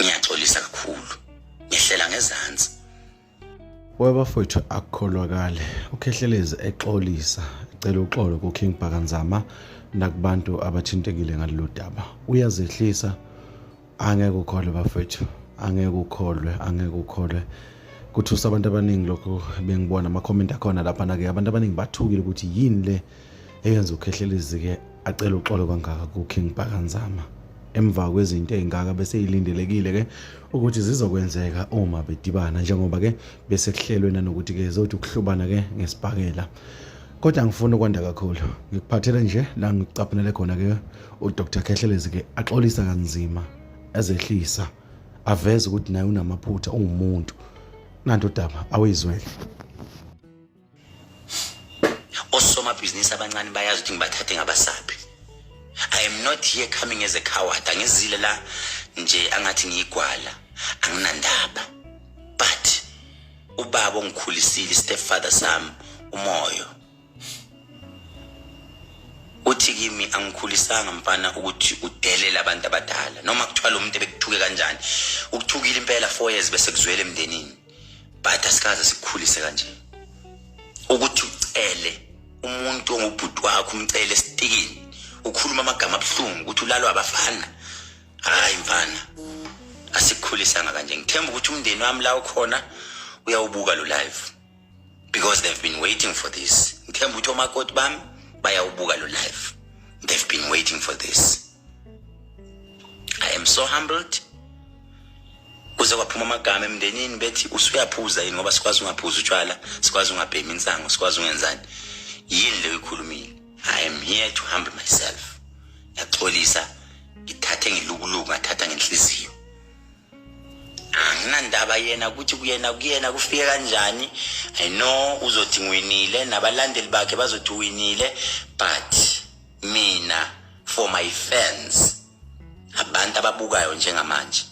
Ngiyaxolisa kakhulu, ngehlela ngezansi. Webafowethu akukholwakali uKhehlelezi exolisa ecela uxolo kuKing Bhaka Nzama nakubantu abathintekile ngalolu daba. Uyazehlisa angeke ukholwe bafethu, angeke ukholwe, angeke ukholwe. Kuthusa abantu abaningi lokho bengibona ama-comment akhona laphana-ke abantu abaningi bathukile ukuthi yini le eyenza uKhehlelezi-ke acele uxolo kangaka kuKing Bhaka Nzama emva kwezinto ezingaka bese ilindelekile ke ukuthi zizokwenzeka uma bedibana njengoba ke bese kuhlelwe nanokuthi ke zothi ukuhlubana ke ngesibhakela kodwa ngifuna ukwanda kakhulu ngikuphathele nje la ngikucaphunele khona ke uDr Khehlelezi ke axolisa kanzima ezehlisa aveze ukuthi naye unamaphutha ungumuntu nanto udaba awuyizwele. Osomabhizinisi abancane bayazi ukuthi ngibathathe ngabasaphi. I am not here coming as a coward. Angizile la nje angathi ngiyigwala, anginandaba, but ubaba ongikhulisile, stepfather sami uMoyo, uthi kimi angikhulisanga mfana ukuthi udelele abantu abadala noma kuthiwa lo muntu ebekuthuke kanjani. Ukuthukile impela 4 years bese kuzwele emndenini, but asikaze sikukhulise kanje ukuthi ucele umuntu ongubhuti wakho, umcele esitikini, ukhuluma amagama abuhlungu ukuthi ulalwa abafana. Hayi mfana, asikukhulisanga kanje. Ngithemba ukuthi umndeni wami la ukhona uyawubuka lo live because they've been waiting for this. Ngithemba ukuthi omakoti bami bayawubuka lo live, they've been waiting for this. I am so humbled. Kuze kwaphuma amagama emndenini bethi usuyaphuza yini, ngoba sikwazi ungaphuza utshwala, sikwazi ungabhemi insango, sikwazi ungenzani, yini leyo ikhulumile. I am here to humble myself. Ngiyaxolisa, ngithathe ngilukuluku, ngathatha ngenhliziyo. Anginandaba yena ukuthi kuyena kuyena kufike kanjani. I know uzothi ngiwinile nabalandeli bakhe bazothi uwinile, but mina, for my fans, abantu ababukayo njengamanje,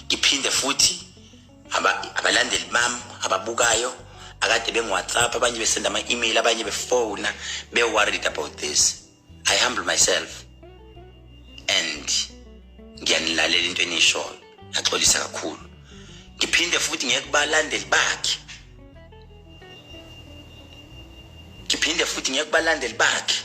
ngiphinde futhi abalandeli bami ababukayo akade bengi-WhatsApp, abanye besenda ama-email, abanye befona be-worried about this, I humble myself and ngiyanilalela into eniyishoyo. Ngiyaxolisa kakhulu. Ngiphinde futhi ngiye kubalandeli bakhe, ngiphinde futhi ngiye kubalandeli bakhe,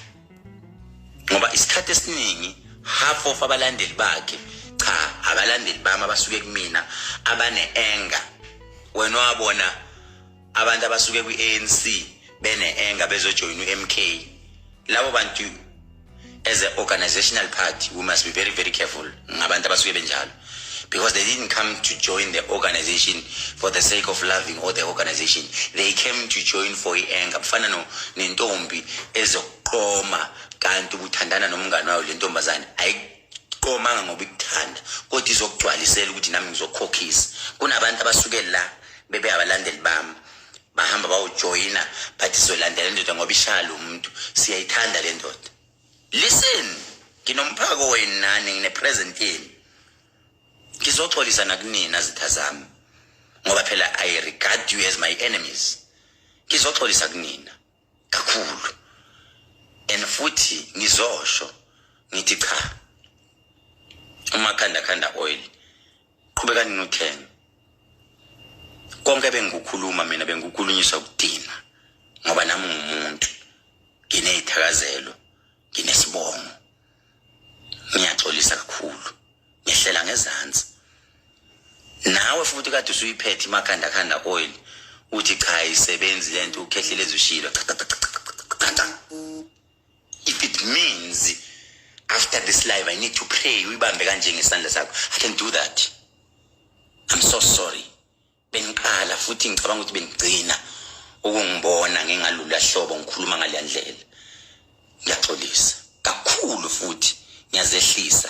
ngoba isikhathi esiningi half of abalandeli bakhe, cha, abalandeli bami abasuke kumina abane-anger. Wena wabona abantu abasuke kwi-ANC bene-anger bezojoyina u-MK. Labo bantu, as an organizational party, we must be very very careful ngabantu abasuke benjalo because they didn't come to join the organization for the sake of loving or the organization. They came to join for i-anger. Kufana no nentombi ezokuqoma kanti ubuthandana nomngane wayo. Le ntombazane ayiqomanga ngoba ikuthanda, kodwa izokugcwalisela ukuthi nami ngizokhokhisa. Kunabantu abasuke la bebe abalandeli bami, bahamba bawujoyina bathi sizolandela indoda ngoba ishaya lo muntu, siyayithanda le ndoda. Listen, nginomphako wenu nani, ngine-present yenu. Ngizoxolisa nakunina zitha zami ngoba phela I regard you as my enemies. Ngizoxolisa kunina kakhulu and futhi ngizosho ngithi cha, uMakhanda Khanda Oil, qhubekani nothenga konke. Bengikukhuluma mina bengikukhulunyiswa ukudina ngoba nami ngumuntu, nginey'thakazelo, nginesibongo. Ngiyaxolisa kakhulu, ngehlela ngezansi. Nawe futhi kade usuyiphethe iMakhanda Khanda Oil, uthi cha, ayisebenzi lento, uKhehlelezi ushilo. Cha, cha, cha, cha, cha, cha, cha. If it means after this live I need to pray, uyibambe kanje ngesandla sakho, I can do that. I'm so sorry. Bengiqala futhi ngicabanga ukuthi bengigcina ukungibona ngingalula hlobo ngikhuluma ngale ndlela. Ngiyaxolisa kakhulu futhi ngiyazehlisa.